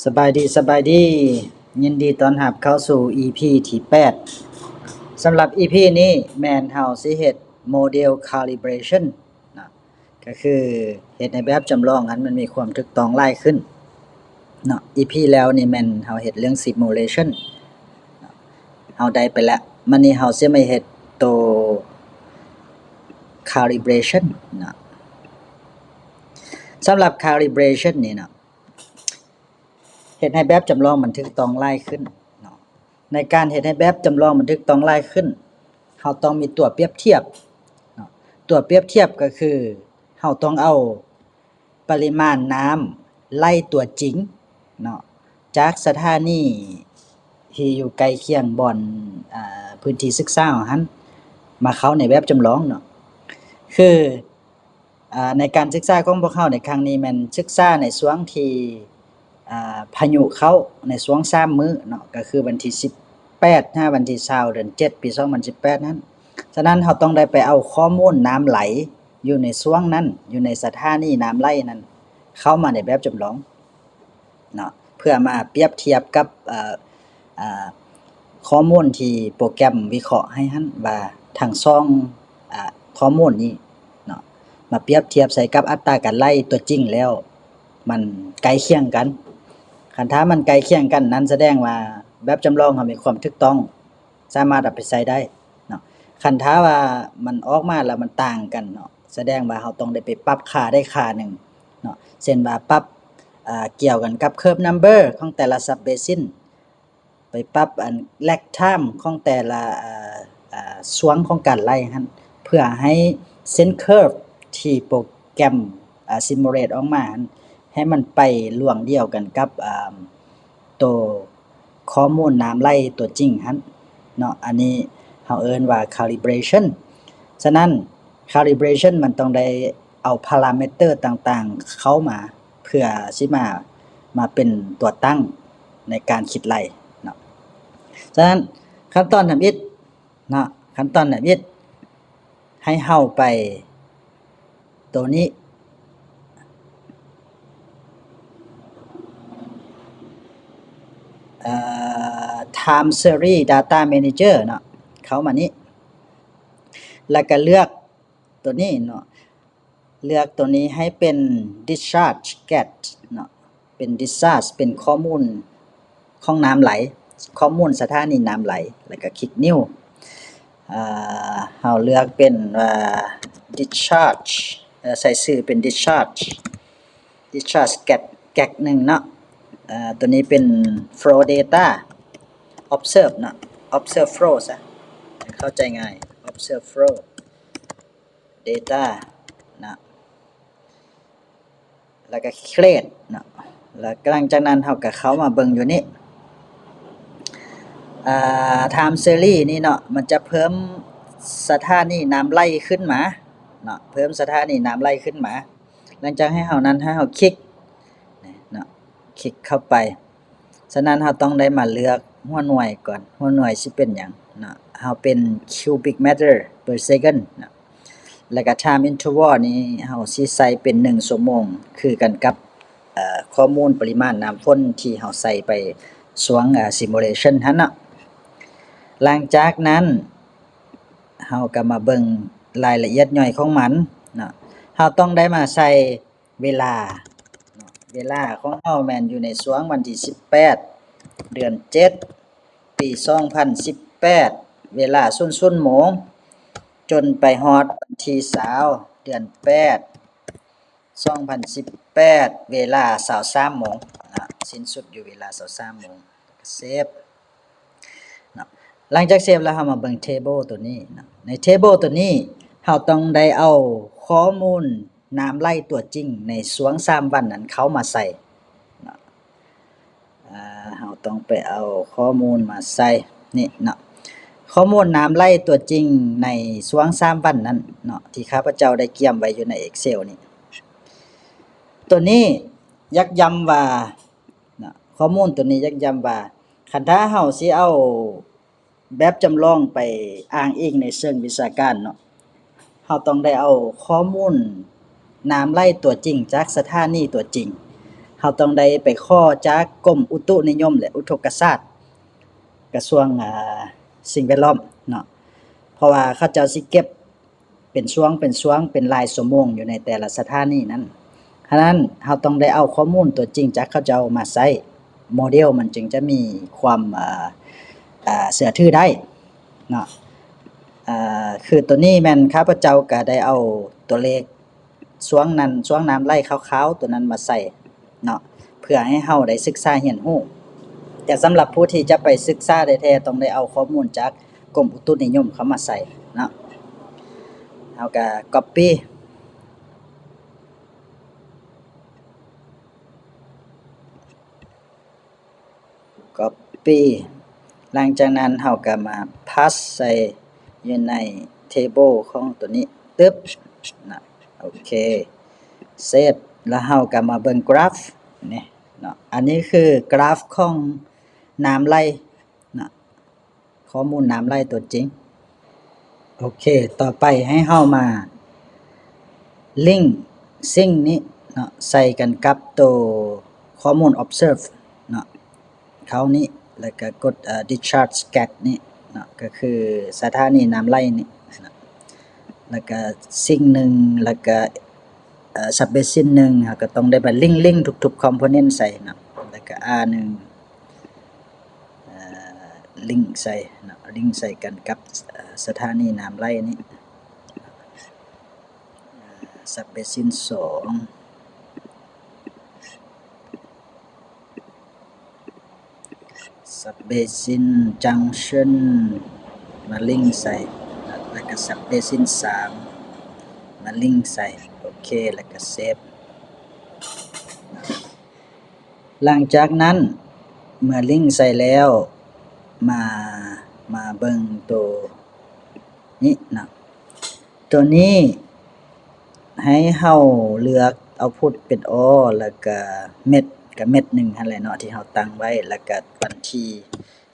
ສະບາຍດີ ສະບາຍດີ ຍິນດີຕ້ອນຮັບເຂົ້າສູ່ ອີພີ ທີແປດ. ສຳລັບ ອີພີ ນີ້ແມ່ນເຮົາຊິເຮັດ model calibration ເນາະ ກໍຄືເຮັດໃຫ້ແບບຈຳລອງຫັ້ນມັນມີຄວາມຖືກຕ້ອງຫຼາຍຂຶ້ນເນາະ. ອີພີ ແລ້ວນີ້ແມ່ນເຮົາເຮັດເລື່ອງ simulation ເນາະ ເຮົາໄດ້ໄປແລ້ວ. ມື້ນີ້ເຮົາຊິມາເຮັດໂຕ calibration ເນາະ. ສຳລັບ calibration ນີ້ເນາະ ເຮັດໃຫ້ແບບຈຳລອງມັນຖືກຕ້ອງຫຼາຍຂຶ້ນເນາະ. ໃນການເຮັດໃຫ້ແບບຈຳລອງມັນຖືກຕ້ອງຫຼາຍຂຶ້ນ ເຮົາຕ້ອງມີຕົວປຽບທຽບເນາະ. ຕົວປຽບທຽບກໍຄືເຮົາຕ້ອງເອົາປະລິມານນ້ຳໄຫຼຕົວຈິງເນາະ ຈາກສະຖານີທີ່ຢູ່ໃກ້ຄຽງບ່ອນ ອາ ພື້ນທີ່ສຶກສາເຮົາຫັ້ນ ມາເຂົ້າໃນແບບຈຳລອງເນາະ. ຄື ອາ ໃນການສຶກສາຂອງພວກເຮົາໃນຄັ້ງນີ້ແມ່ນສຶກສາໃນຊ່ວງທີ່ ອາ ພາຍຸເຂົ້າໃນຊ່ວງສາມມື້ເນາະ ກໍຄືວັນທີສິບແປດຫາວັນທີຊາວ ເດືອນເຈັດ ປີສອງພັນສິບແປດນັ້ນ. ສະນັ້ນເຮົາຕ້ອງໄດ້ໄປເອົາຂໍ້ມູນນ້ຳໄຫຼຢູ່ໃນຊ່ວງນັ້ນ ຢູ່ໃນສະຖານີນ້ຳໄຫຼນັ້ນ ເຂົ້າມາໃນແບບຈຳລອງ ເນາະ ເພື່ອມາປຽບທຽບກັບ ເອີ ເອີ ຂໍ້ມູນທີ່ໂປຣແກຣມວິເຄາະໃຫ້ຫັ້ນວ່າທັງສອງ ອາ ຂໍ້ມູນນີ້ເນາະ ມາປຽບທຽບໃສ່ກັບອັດຕາການໄຫຼຕົວຈິງແລ້ວ ມັນໃກ້ຄຽງກັນ. ຄັນຖ້າມັນໃກ້ຄຽງກັນ ນັ້ນສະແດງວ່າແບບຈຳລອງເຮົາມີຄວາມຖືກຕ້ອງ ສາມາດເອົາໄປໃຊ້ໄດ້ເນາະ. ຄັນຖ້າວ່າມັນອອກມາແລ້ວມັນຕ່າງກັນເນາະ ສະແດງວ່າເຮົາຕ້ອງໄດ້ໄປປັບຄ່າໃດຄ່າໜຶ່ງເນາະ ເຊັ່ນວ່າປັບ ອາ ກ່ຽວກັນກັບ curve number ຂອງແຕ່ລະ sub basin ໄປປັບອັນ lag time ຂອງແຕ່ລະ ອາ ອາ ຊ່ວງຂອງການໄຫຼຫັ້ນ ເພື່ອໃຫ້ເສັ້ນ curve ທີ່ໂປຣແກຣມ ອາ simulate ອອກມາຫັ້ນ ໃຫ້ມັນໄປລ່ວງດຽວກັນກັບ ອາ ໂຕຂໍ້ມູນນ້ຳໄຫຼຕົວຈິງຫັ້ນເນາະ. ອັນນີ້ເຮົາເອີ້ນວ່າ calibration. ສະນັ້ນ calibration ມັນຕ້ອງໄດ້ເອົາ parameter ຕ່າງໆເຂົ້າມາ ເພື່ອຊິມາ ມາເປັນຕົວຕັ້ງໃນການຄິດໄລ່ເນາະ. ສະນັ້ນ ຂັ້ນຕອນທຳອິດເນາະ ຂັ້ນຕອນທຳອິດ ໃຫ້ເຮົາໄປໂຕນີ້ ເອີ Time Series Data Manager ເນາະ ເຂົ້າມານີ້ ແລ້ວກໍເລືອກໂຕນີ້ເນາະ ເລືອກໂຕນີ້ໃຫ້ເປັນ discharge get ເນາະ ເປັນ discharge ເປັນຂໍ້ມູນຂອງນ້ຳໄຫຼ ຂໍ້ມູນສະຖານີນ້ຳໄຫຼ ແລ້ວກໍຄລິກ new. ເຮົາເລືອກເປັນວ່າ discharge ເອີ ໃສ່ຊື່ເປັນ discharge discharge get get ໜຶ່ງເນາະ. ເອີ ໂຕນີ້ເປັນ flow data observe ເນາະ observe flow ຊະ ເຂົ້າໃຈງ່າຍ observe flow data ເນາະ ແລ້ວກໍ create ເນາະ. ແລ້ວຫຼັງຈາກນັ້ນເຮົາກໍເຂົ້າມາເບິ່ງຢູ່ນີ້ ອາ time series ນີ້ເນາະ ມັນຈະເພີ່ມສະຖານີນ້ຳໄຫຼຂຶ້ນມາເນາະ ເພີ່ມສະຖານີນ້ຳໄຫຼຂຶ້ນມາ. ຫຼັງຈາກໃຫ້ເຮົານັ້ນ ໃຫ້ເຮົາຄລິກນີ້ເນາະ ຄລິກເຂົ້າໄປ. ສະນັ້ນເຮົາຕ້ອງໄດ້ມາເລືອກຫົວໜ່ວຍກ່ອນ ຫົວໜ່ວຍຊິເປັນຫຍັງເນາະ ເຮົາເປັນ cubic meter per second ເນາະ. ແລ້ວກໍ time interval ນີ້ເຮົາຊິໃສ່ເປັນໜຶ່ງຊົ່ວໂມງ ຄືກັນກັບ ເອີ ຂໍ້ມູນປະລິມານນ້ຳຝົນທີ່ເຮົາໃສ່ໄປຊ່ວງ ເອີ simulation ຫັ້ນເນາະ. ຫຼັງຈາກນັ້ນ ເຮົາກໍມາເບິ່ງລາຍລະອຽດຍ່ອຍຂອງມັນເນາະ ເຮົາຕ້ອງໄດ້ມາໃສ່ ເວລາເນາະ ເວລາຂອງເຮົາແມ່ນຢູ່ໃນຊ່ວງວັນທີສິບແປດ ເດືອນເຈັດ ປີສອງພັນສິບແປດ ເວລາສູນສູນໂມງ ຈົນໄປຮອດວັນທີຊາວ ເດືອນແປດ ສອງພັນສິບແປດ ເວລາຊາວສາມໂມງເນາະ ສິ້ນສຸດຢູ່ເວລາຊາວສາມໂມງ ເຊບ ເນາະ. ຫຼັງຈາກເຊບແລ້ວ ເຮົາມາເບິ່ງ table ຕົວນີ້ເນາະ ໃນ table ຕົວນີ້ ເຮົາຕ້ອງໄດ້ເອົາຂໍ້ມູນນ້ຳໄຫຼຕົວຈິງໃນຊ່ວງສາມວັນນັ້ນເຂົ້າມາໃສ່ເນາະ. ເຮົາຕ້ອງໄປເອົາຂໍ້ມູນມາໃສ່ນີ້ເນາະ ຂໍ້ມູນນ້ຳໄຫຼຕົວຈິງໃນຊ່ວງສາມວັນນັ້ນເນາະ ທີ່ຂ້າພະເຈົ້າໄດ້ກຽມໄວ້ຢູ່ໃນ Excel ນີ້. ຕົວນີ້ຢາກຢ້ຳວ່າ ເນາະ ຂໍ້ມູນຕົວນີ້ຢາກຢ້ຳວ່າ ຄັນຖ້າເຮົາຊິເອົາແບບຈຳລອງໄປອ້າງອີງໃນເຊີງວິຊາການເນາະ ເຮົາຕ້ອງໄດ້ເອົາຂໍ້ມູນນ້ຳໄຫຼຕົວຈິງຈາກສະຖານີຕົວຈິງ ເຮົາຕ້ອງໄດ້ໄປຂໍຈາກກົມອຸຕຸນິຍົມ ແລະ ອຸທົກກະສາດ ກະຊວງ ອາ ສິ່ງແວດລ້ອມເນາະ ເພາະວ່າເຂົາເຈົ້າຊິເກັບເປັນຊ່ວງ ເປັນຊ່ວງ ເປັນຫຼາຍຊົ່ວໂມງຢູ່ໃນແຕ່ລະສະຖານີນັ້ນ. ສະນັ້ນ ເຮົາຕ້ອງໄດ້ເອົາຂໍ້ມູນຕົວຈິງຈາກເຂົາເຈົ້າມາໃຊ້ ໂມເດວມັນຈຶ່ງຈະມີຄວາມ ເອີ ເອີ ເຊື່ອຖືໄດ້ເນາະ. ເອີ ຄືໂຕນີ້ແມ່ນຂ້າພະເຈົ້າກະໄດ້ເອົາຕົວເລກ ຊ່ວງນັ້ນ ຊ່ວງນ້ຳໄຫຼຄາວໆໂຕນັ້ນມາໃສ່ເນາະ ເພື່ອໃຫ້ເຮົາໄດ້ສຶກສາຮຽນຮູ້. ແຕ່ສຳລັບຜູ້ທີ່ຈະໄປສຶກສາແທ້ໆ ຕ້ອງໄດ້ເອົາຂໍ້ມູນຈາກກົມອຸຕຸນິຍົມເຂົ້າມາໃສ່ເນາະ. ເຮົາກະກັອບປີ້ ກັອບປີ້ ຫຼັງຈາກນັ້ນເຮົາກະມາພາສໃສ່ຢູ່ໃນເທເບິ້ລຂອງໂຕນີ້ ຕຶບ ນະ ໂອເຄ ເຊບ ແລ້ວເຮົາກະມາເບິ່ງກຣາຟນີ້ເນາະ. ອັນນີ້ຄືກຣາຟຂອງນ້ຳໄຫຼເນາະ ຂໍ້ມູນນ້ຳໄຫຼຕົວຈິງ. ໂອເຄ ຕໍ່ໄປໃຫ້ເຮົາມາລິງຊິງນີ້ເນາະ ໃສ່ກັນກັບໂຕຂໍ້ມູນ observe ເນາະ ເຂົ້ານີ້ ແລ້ວກະກົດ ເອີ discharge cat ນີ້ເນາະ ກະຄືສະຖານີນ້ຳໄຫຼນີ້ເນາະ ແລ້ວກະຊິງໜຶ່ງ ແລ້ວກະ ເອີ sub basin ໜຶ່ງ ເຮົາກະຕ້ອງໄດ້ມາລິງ ລິງທຸກໆ component ໃສ່ເນາະ ແລ້ວກະ R ໜຶ່ງ ເອີ ລິງໃສ່ເນາະ ລິງໃສ່ກັນກັບ ເອີ ສະຖານີນ້ຳໄຫຼນີ້ sub basin ສອງ sub basin junction ມາລິງໃສ່ ແລ້ວກະ sub basin ສາມ ມາລິງໃສ່ ໂອເຄ ແລ້ວກະເຊບ. ຫຼັງຈາກນັ້ນ ເມື່ອລິງໃສ່ແລ້ວ ມາ ມາເບິ່ງໂຕນີ້ເນາະ ໂຕນີ້ໃຫ້ເຮົາເລືອກ output ເປັນ all ແລ້ວກະ mid ກະ mid ໜຶ່ງຫັ້ນແຫຼະເນາະ ທີ່ເຮົາຕັ້ງໄວ້ ແລ້ວກະວັນທີ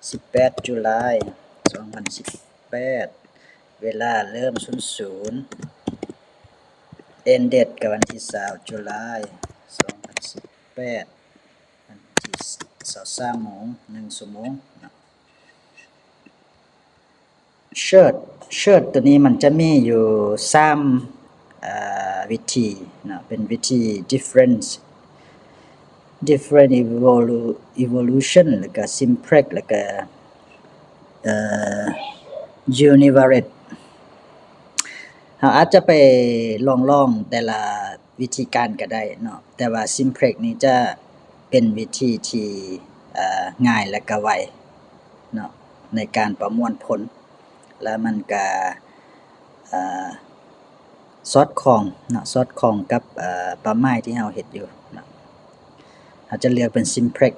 ສິບແປດ ຈຸລາຍ ສອງພັນສິບແປດ ເວລາເລີ່ມ ສູນສູນ ended ກະວັນທີຊາວ ຈຸລາຍ ສອງພັນສິບແປດ ວັນທີຊາວສາມໂມງ ໜຶ່ງຊົ່ວໂມງເນາະ. Search Search ໂຕນີ້ມັນຈະມີຢູ່ສາມ ເອີ ວິທີເນາະ ເປັນວິທີ different different evolu- evolution ແລ້ວກະ simplex ແລ້ວກະ ເອີ univariate. ເຮົາອາດຈະໄປລອງໆແຕ່ລະວິທີການກະໄດ້ເນາະ ແຕ່ວ່າ simplex ນີ້ຈະເປັນວິທີທີ່ ເອີ ງ່າຍ ແລະກະໄວເນາະ ໃນການປະມວນຜົນ ແລະມັນກະ ເອີ ສອດຄ່ອງເນາະ ສອດຄ່ອງກັບ ເອີ ເປົ້າໝາຍທີ່ເຮົາເຮັດຢູ່ເນາະ. ເຮົາຈະເລືອກເປັນ simplex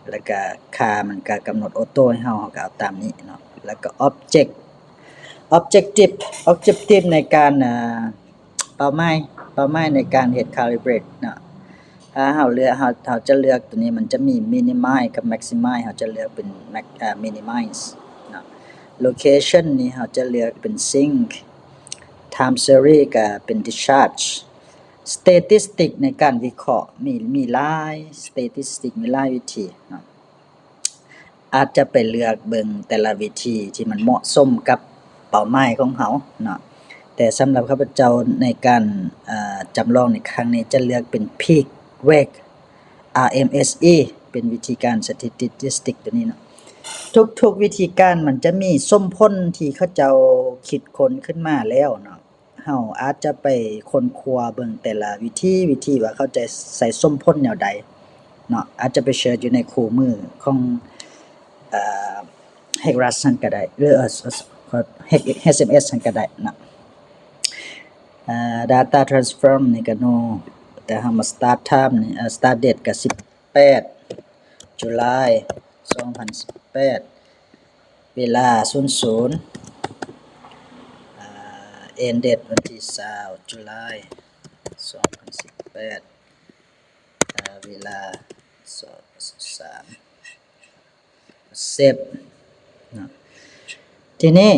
ແລ້ວກະຄ່າມັນກະກຳນົດ auto ໃຫ້ເຮົາ ເຮົາກະເອົາຕາມນີ້ເນາະ. ແລ້ວກະ object objective objective ໃນການ ເອີ ເປົ້າໝາຍ ເປົ້າໝາຍໃນການເຮັດ calibrate ເນາະ. ຖ້າເຮົາເລືອກ ເຮົາ ເຮົາຈະເລືອກໂຕນີ້ ມັນຈະມີ minimize ກັບ maximize ເຮົາຈະເລືອກເປັນ max ເອີ minimize ເນາະ. Location ນີ້ເຮົາຈະເລືອກເປັນ sink. Time series ກະເປັນ discharge. Statistic ໃນການວິເຄາະ ມີ ມີຫຼາຍ statistic ມີຫຼາຍວິທີເນາະ. ອາດຈະໄປເລືອກເບິ່ງແຕ່ລະວິທີທີ່ມັນເໝາະສົມກັບເປົ້າໝາຍຂອງເຮົາເນາະ. ແຕ່ສຳລັບຂ້າພະເຈົ້າໃນການ ເອີ ຈຳລອງໃນຄັ້ງນີ້ ຈະເລືອກເປັນ peak wake RMSE ເປັນວິທີການ statistic ໂຕນີ້ເນາະ. ທຸກໆວິທີການມັນຈະມີສົມຜົນທີ່ເຂົາເຈົ້າຄິດຄົ້ນຂຶ້ນມາແລ້ວເນາະ. ເຮົາອາດຈະໄປຄົ້ນຄວ້າເບິ່ງແຕ່ລະວິທີ ວິທີວ່າເຂົາຈະໃຊ້ສົມຜົນແນວໃດເນາະ. ອາດຈະໄປ search ຢູ່ໃນຄູ່ມືຂອງ ເອີ Hegress ຫັ້ນກະໄດ້ ຫຼື ເອີ ເອີ ເອັສເອັມເອັສຫັ້ນກະໄດ້ເນາະ. ເອີ data transform ນີ້ກະ no ແຕ່ເຮົາມາ start time ນີ້ ເອີ start date ກະສິບ ແປດ ຈຸລາຍ ສອງພັນສິບແປດ ເວລາ ສູນສູນ ເອີ ended ວັນທີຊາວ ຈຸລາຍ ສອງພັນສິບແປດ ເອີ ເວລາ ສອງ ສາມ ເຊບເນາະ. ທີນີ້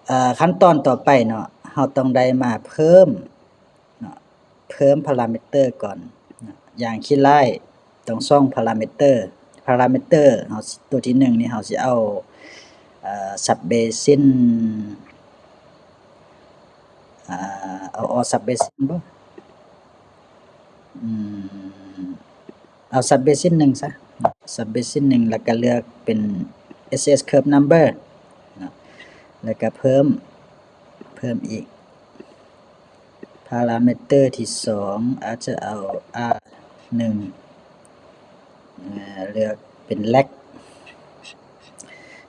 ເອີ ຂັ້ນຕອນຕໍ່ໄປເນາະ ເຮົາຕ້ອງໄດ້ມາເພີ່ມ ເນາະ ເພີ່ມ parameter ກ່ອນເນາະ. ຢ່າງຂີ້ລ້າຍ ຕ້ອງສອງພາຣາມິເຕີ. ພາຣາມິເຕີເຮົາ ຕົວທີໜຶ່ງນີ້ເຮົາຊິເອົາ ເອີ ຊາບເບຊິນ ເອີ ເອົາ ເອົາຊາບເບຊິນບໍ່? ອືມ ເອົາຊາບເບຊິນໜຶ່ງຊະ ຊາບເບຊິນໜຶ່ງ ແລ້ວກະເລືອກເປັນ ເອັສເອັສ Curve Number ເນາະ ແລ້ວກະເພີ່ມ ເພີ່ມອີກ ພາຣາມິເຕີທີສອງ ອາດຈະເອົາ R ໜຶ່ງ ເອີ ເລືອກເປັນ Lag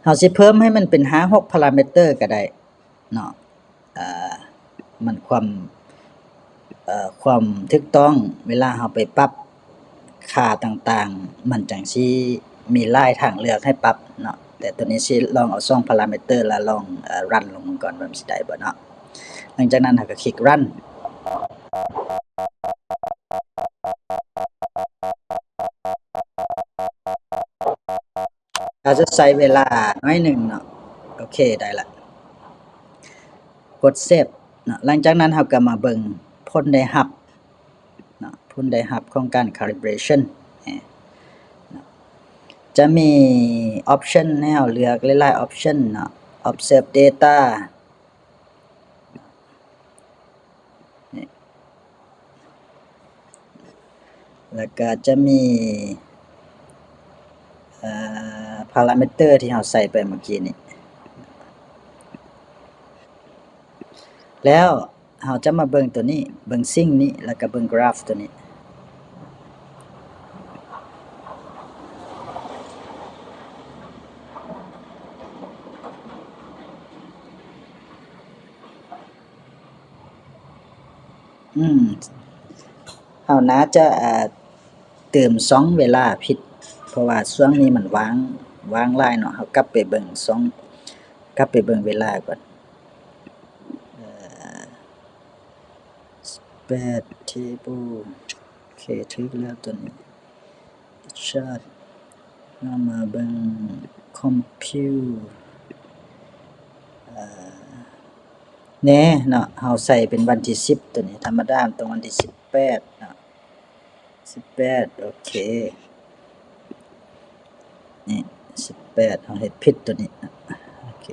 ເຮົາຊິເພີ່ມໃຫ້ມັນເປັນຫ້າຫົກພາຣາມິເຕີກະໄດ້ເນາະ ເອີ ມັນຄວາມ ເອີ ຄວາມຖືກຕ້ອງ ເວລາເຮົາໄປປັບຄ່າຕ່າງໆ ມັນຈັ່ງຊິມີຫຼາຍທາງເລືອກໃຫ້ປັບເນາະ. ແຕ່ໂຕນີ້ຊິລອງເອົາສອງພາຣາມິເຕີ ແລ້ວລອງ ເອີ run ລົງເບິ່ງກ່ອນວ່າມັນຊິໄດ້ບໍ່ເນາະ. ຫຼັງຈາກນັ້ນເຮົາກະຄລິກ run. ອາດຈະໃຊ້ເວລາໜ້ອຍໜຶ່ງເນາະ. ໂອເຄ ໄດ້ລະ ກົດ Save ເນາະ. ຫຼັງຈາກນັ້ນເຮົາກະມາເບິ່ງຜົນໄດ້ຮັບເນາະ ຜົນໄດ້ຮັບຂອງການ calibration ເນາະ ຈະມີ option ໃຫ້ເຮົາເລືອກຫຼາຍໆ option ເນາະ Observe Data ແລ້ວກະຈະມີ ເອີ ພາຣາມິເຕີທີ່ເຮົາໃສ່ໄປເມື່ອກີ້ນີ້ ແລ້ວເຮົາຈະມາເບິ່ງໂຕນີ້ ເບິ່ງ Sync ນີ້ ແລ້ວກະເບິ່ງ Graph ໂຕນີ້. ອືມ ເຮົາໜ້າຈະ ເອີ ຕື່ມຊ່ອງເວລາຜິດ ເພາະວ່າຊ່ວງນີ້ມັນວ່າງ ວ່າງຫຼາຍເນາະ. ເຮົາກັບໄປເບິ່ງຊ່ອງ ກັບໄປເບິ່ງເວລາກ່ອນ ເອີ Spread Table ໂອເຄ ຖືກແລ້ວໂຕນີ້. Chart ເຮົາມາເບິ່ງ Compute ເອີ ແນ່ເນາະ ເຮົາໃສ່ເປັນວັນທີສິບ ໂຕນີ້ທຳມະດາມັນຕ້ອງວັນທີສິບແປດເນາະ ສິບແປດ ໂອເຄ ນີ້ ສິບແປດ ເຮົາເຮັດຜິດໂຕນີ້ ໂອເຄ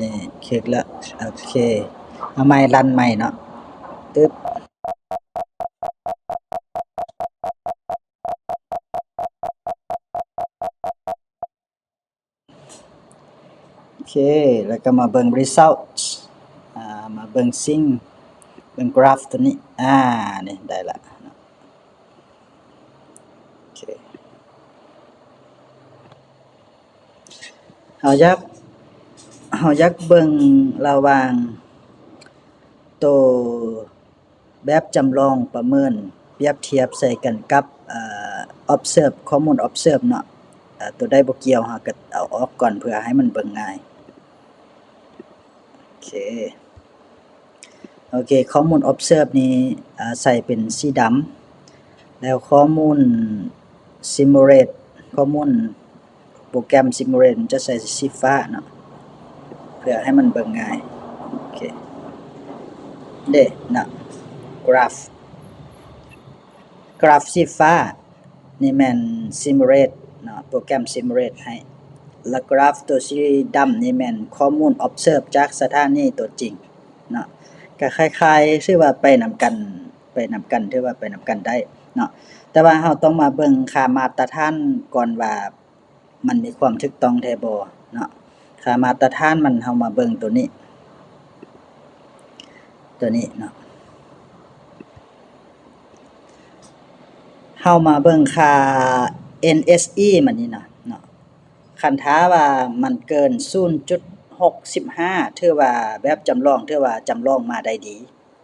ນີ້ ຄລິກລະ ໂອເຄ ເອົາໃໝ່ run ໃໝ່ເນາະ ຕຶບ. ໂອເຄ ແລ້ວກະມາເບິ່ງ Result ອາ ມາເບິ່ງ Sync ເບິ່ງ Graph ໂຕນີ້ ອາ ນີ້ໄດ້ລະເນາະ ໂອເຄ ເຮົາຢາກ ເຮົາຢາກເບິ່ງລະຫວ່າງໂຕ ແບບຈຳລອງປະເມີນ ປຽບທຽບໃສ່ກັນກັບ ເອີ Observe ຂໍ້ມູນ Observe ເນາະ ເອີ ໂຕໃດບໍ່ກ່ຽວເຮົາກະເອົາອອກກ່ອນ ເພື່ອໃຫ້ມັນເບິ່ງງ່າຍ ໂອເຄ ໂອເຄ ຂໍ້ມູນ Observe ນີ້ ເອີ ໃສ່ເປັນສີດຳ ແລ້ວຂໍ້ມູນ Simulate ຂໍ້ມູນ ໂປຣແກຣມ Simulate ມັນຈະໃສ່ສີຟ້າເນາະ ເພື່ອໃຫ້ມັນເບິ່ງງ່າຍ ໂອເຄ ເດ້ເນາະ Graph Graph ສີຟ້ານີ້ແມ່ນ Simulate ເນາະ ໂປຣແກຣມ Simulate ໃຫ້ ແລະ Graph ໂຕສີດຳນີ້ແມ່ນຂໍ້ມູນ Observe ຈາກສະຖານີຕົວຈິງເນາະ ກະຄ້າຍໆ ຖືວ່າໄປນຳກັນ ໄປນຳກັນ ຖືວ່າໄປນຳກັນໄດ້ເນາະ ແຕ່ວ່າເຮົາຕ້ອງມາເບິ່ງຄ່າມາດຕະຖານກ່ອນວ່າ ມັນມີຄວາມຖືກຕ້ອງແທ້ບໍ່ເນາະ ຄ່າມາດຕະຖານມັນ ເຮົາມາເບິ່ງໂຕນີ້ ໂຕນີ້ເນາະ ເຮົາມາເບິ່ງຄ່າ NSE ມັນນີ້ນະເນາະ ຄັນຖ້າວ່າມັນເກີນສູນຈຸດຫົກສິບຫ້າ ຖືວ່າແບບຈຳລອງ ຖືວ່າຈຳລອງມາໄດ້ດີ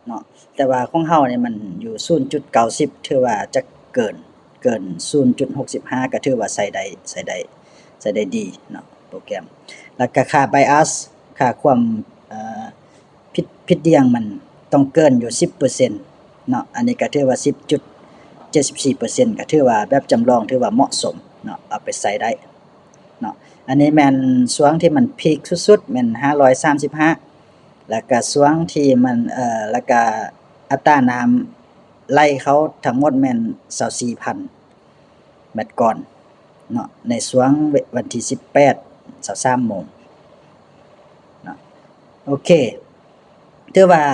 ເນາະ ແຕ່ວ່າຂອງເຮົານີ້ມັນຢູ່ສູນຈຸດເກົ້າສິບ ຖືວ່າຈະເກີນ ເກີນສູນຈຸດຫົກສິບຫ້າ ກະຖືວ່າໃຊ້ໄດ້ ໃຊ້ໄດ້ ໃຊ້ໄດ້ດີເນາະ ໂປຣແກຣມ ແລ້ວກະຄ່າ bias ຄ່າຄວາມ ເອີ ຜິດ ຜິດດ່ຽງມັນຕ້ອງເກີນຢູ່ສິບເປີເຊັນເນາະ ອັນນີ້ກະຖືວ່າສິບຈຸດເຈັດສິບສີ່ເປີເຊັນ ກະຖືວ່າແບບຈຳລອງ ຖືວ່າເໝາະສົມເນາະ ເອົາໄປໃຊ້ໄດ້ເນາະ ອັນນີ້ແມ່ນຊ່ວງທີ່ມັນ peak ສຸດໆ ແມ່ນຫ້າຮ້ອຍສາມສິບຫ້າ ແລ້ວກະຊ່ວງທີ່ມັນ ເອີ ແລ້ວກະອັດຕານ້ຳ ໄລ່ເຂົ້າທັງໝົດແມ່ນຊາວສີ່ພັນແມັດກ້ອນເນາະ ໃນຊ່ວງວັນທີສິບແປດ ຊາວສາມໂມງເນາະ. ໂອເຄ ຖືວ່າ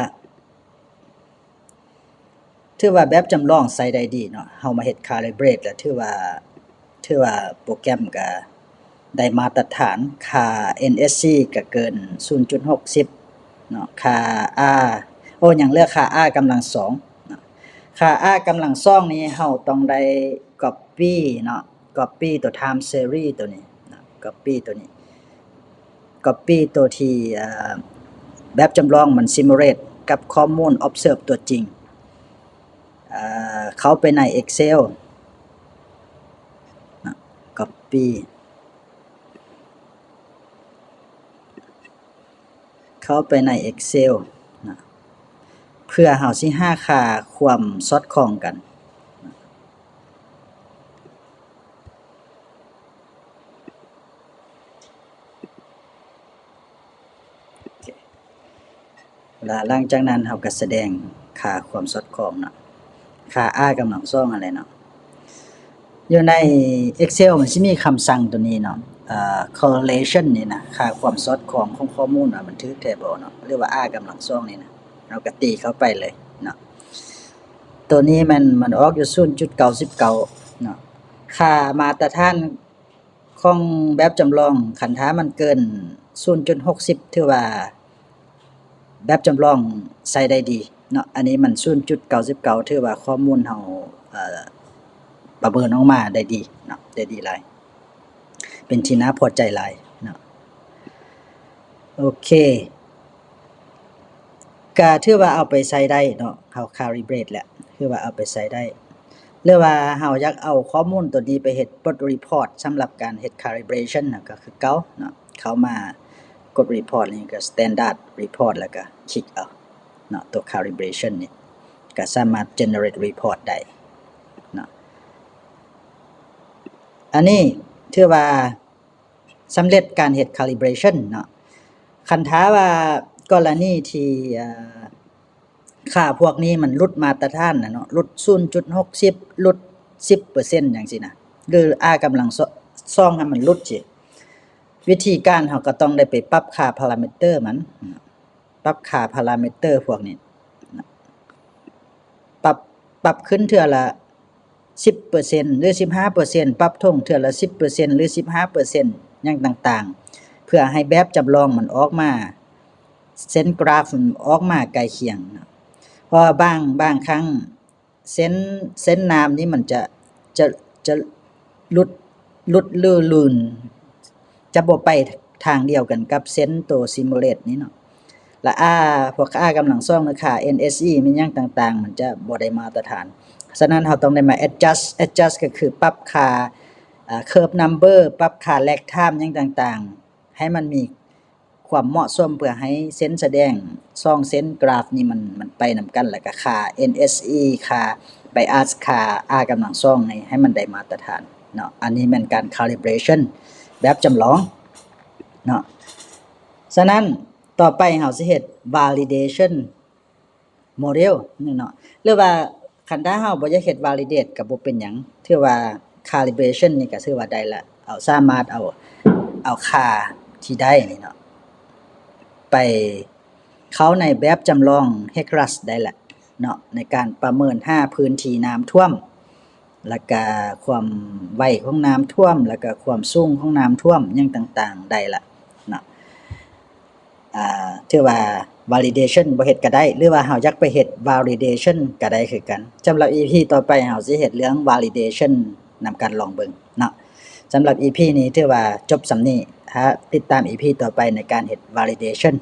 ຖືວ່າແບບຈຳລອງໃຊ້ໄດ້ດີເນາະ ເຮົາມາເຮັດ calibrate ແລ້ວ ຖືວ່າ ຖືວ່າໂປຣແກຣມກະໄດ້ມາດຕະຖານ ຄ່າ ເອັນເອສຊີ ກະເກີນສູນຈຸດຫົກສິບເນາະ ຄ່າ R ໂອ້ ຍັງເຫຼືອຄ່າ R ກຳລັງສອງເນາະ. ຄ່າ R ກຳລັງສອງນີ້ເຮົາຕ້ອງໄດ້ copy ເນາະ copy ຕົວ time series ຕົວນີ້ເນາະ copy ຕົວນີ້ copy ຕົວທີ່ ເອີ່ ແບບຈຳລອງມັນ simulate ກັບຂໍ້ມູນ observe ຕົວຈິງ ເອີ່ ເຂົ້າໄປໃນ Excel ເນາະ copy ເຂົ້າໄປໃນ Excel ເນາະ ເພື່ອເຮົາຊິຫາຄ່າຄວາມສອດຄ່ອງກັນ. ແລ້ວຫຼັງຈາກນັ້ນເຮົາກະສະແດງຄ່າຄວາມສອດຄ່ອງເນາະ ຄ່າ R ກຳລັງສອງຫັ້ນແຫຼະເນາະ. ຢູ່ໃນ Excel ມັນຊິມີຄຳສັ່ງໂຕນີ້ເນາະ ເອີ່ correlation ນີ້ນະ ຄ່າຄວາມສອດຄ່ອງຂອງຂໍ້ມູນວ່າມັນຖືກແທ້ບໍ່ເນາະ ຫຼືວ່າ R ກຳລັງສອງນີ້ນະ ເຮົາກະຕີເຂົ້າໄປເລີຍເນາະ. ໂຕນີ້ແມ່ນມັນອອກຢູ່ສູນຈຸດເກົ້າສິບເກົ້າເນາະ ຄ່າມາດຕະຖານ ຂອງແບບຈຳລອງ ຄັນຖ້າມັນເກີນສູນຈຸດຫົກສິບ ຖືວ່າແບບຈຳລອງໃຊ້ໄດ້ດີເນາະ. ອັນນີ້ມັນສູນຈຸດເກົ້າສິບເກົ້າ ຖືວ່າຂໍ້ມູນເຮົາ ເອີ່ ປະເມີນອອກມາໄດ້ດີເນາະ ໄດ້ດີຫຼາຍ ເປັນທີ່ໜ້າພໍໃຈຫຼາຍເນາະ. ໂອເຄ ກະຖືວ່າເອົາໄປໃຊ້ໄດ້ເນາະ ເຮົາ calibrate ແລ້ວ ຖືວ່າເອົາໄປໃຊ້ໄດ້ ຫຼືວ່າເຮົາຢາກເອົາຂໍ້ມູນໂຕນີ້ໄປເຮັດບົດ report ສຳລັບການເຮັດ calibration ນະ ກະຄືເກົ່າເນາະ ເຂົ້າມາກົດ report ນີ້ກະ standard report ແລ້ວກະຄລິກເອົາເນາະ ຕົວ calibration ນີ້ ກະສາມາດ generate report ໄດ້ເນາະ. ອັນນີ້ຖືວ່າ ສຳເລັດການເຮັດ calibration ເນາະ. ຄັນຖ້າວ່າກໍລະນີທີ່ ເອີ່ ຄ່າພວກນີ້ມັນຫຼຸດມາດຕະຖານນະເນາະ ຫຼຸດສູນຈຸດຫົກສິບ ຫຼຸດສິບເປີເຊັນ ຈັ່ງຊີ້ນະ ຫຼື R ກຳລັງສອງໃຫ້ມັນຫຼຸດຊີ້ ວິທີການເຮົາກະຕ້ອງໄດ້ໄປປັບຄ່າ parameter ມັນ ປັບຄ່າ parameter ພວກນີ້ ປັບ ປັບຂຶ້ນເທື່ອລະ ສິບເປີເຊັນ ຫຼື ສິບຫ້າເປີເຊັນ ປັບທົ່ງເທື່ອລະ ສິບເປີເຊັນ ຫຼື ສິບຫ້າເປີເຊັນ ຫຍັງຕ່າງໆ ເພື່ອໃຫ້ແບບຈຳລອງມັນອອກມາ ເສັ້ນກຣາຟມັນອອກມາໃກ້ຄຽງເນາະ. ເພາະວ່າບາງ ບາງຄັ້ງເສັ້ນ ເສັ້ນນ້ຳນີ້ມັນຈະ ຈະ ຈະຫຼຸດ ຫຼຸດ ຫຼື ລື່ນ ຈະບໍ່ໄປທາງດຽວກັນກັບເສັ້ນໂຕ simulate ນີ້ເນາະ. ລະ R ພວກ R ກຳລັງສອງ ຫຼື ຄ່າ NSE ແມ່ນຫຍັງຕ່າງໆ ມັນຈະບໍ່ໄດ້ມາດຕະຖານ. ສະນັ້ນເຮົາຕ້ອງໄດ້ມາ adjust, adjust ກໍຄືປັບຄ່າ ເອີ່ curve number ປັບຄ່າ lag time ຫຍັງຕ່າງໆ ໃຫ້ມັນມີຄວາມເໝາະສົມ ເພື່ອໃຫ້ເສັ້ນສະແດງສອງເສັ້ນກຣາຟນີ້ມັນ ມັນໄປນຳກັນ ລະກະຄ່າ NSE ຄ່າ bias ຄ່າ R ກຳລັງສອງນີ້ໃຫ້ມັນໄດ້ມາດຕະຖານເນາະ. ອັນນີ້ແມ່ນການ calibration ແບບຈຳລອງເນາະ. ສະນັ້ນ ຕໍ່ໄປເຮົາຊິເຮັດ validation model ນີ້ເນາະ ຫຼືວ່າຄັນຖ້າເຮົາບໍ່ຢາກເຮັດ validate ກໍບໍ່ເປັນຫຍັງ ຖືວ່າ calibration ນີ້ກໍຖືວ່າໄດ້ລະ ເອົາ ສາມາດເອົາ ເອົາຄ່າທີ່ໄດ້ນີ້ເນາະ ໄປເຂົ້າໃນແບບຈຳລອງ HEC-RAS ໄດ້ລະເນາະ ໃນການປະເມີນຫາພື້ນທີ່ນ້ຳຖ້ວມ ລະກະຄວາມໄວຂອງນ້ຳຖ້ວມ ລະກະຄວາມສູງຂອງນ້ຳຖ້ວມຫຍັງຕ່າງໆ ໄດ້ລະເນາະ. ອ່າ ຖືວ່າ validation ບໍ່ເຮັດກໍໄດ້ ຫຼືວ່າເຮົາຢາກໄປເຮັດ validation ກໍໄດ້ຄືກັນ. ສຳລັບ EP ຕໍ່ໄປເຮົາຊິເຮັດເລື່ອງ validation ນຳກັນ ລອງເບິ່ງເນາະ. ສຳລັບ EP ນີ້ຖືວ່າຈົບສ່ຳນີ້ ຖ້າຕິດຕາມ EP ຕໍ່ໄປໃນການເຮັດ validation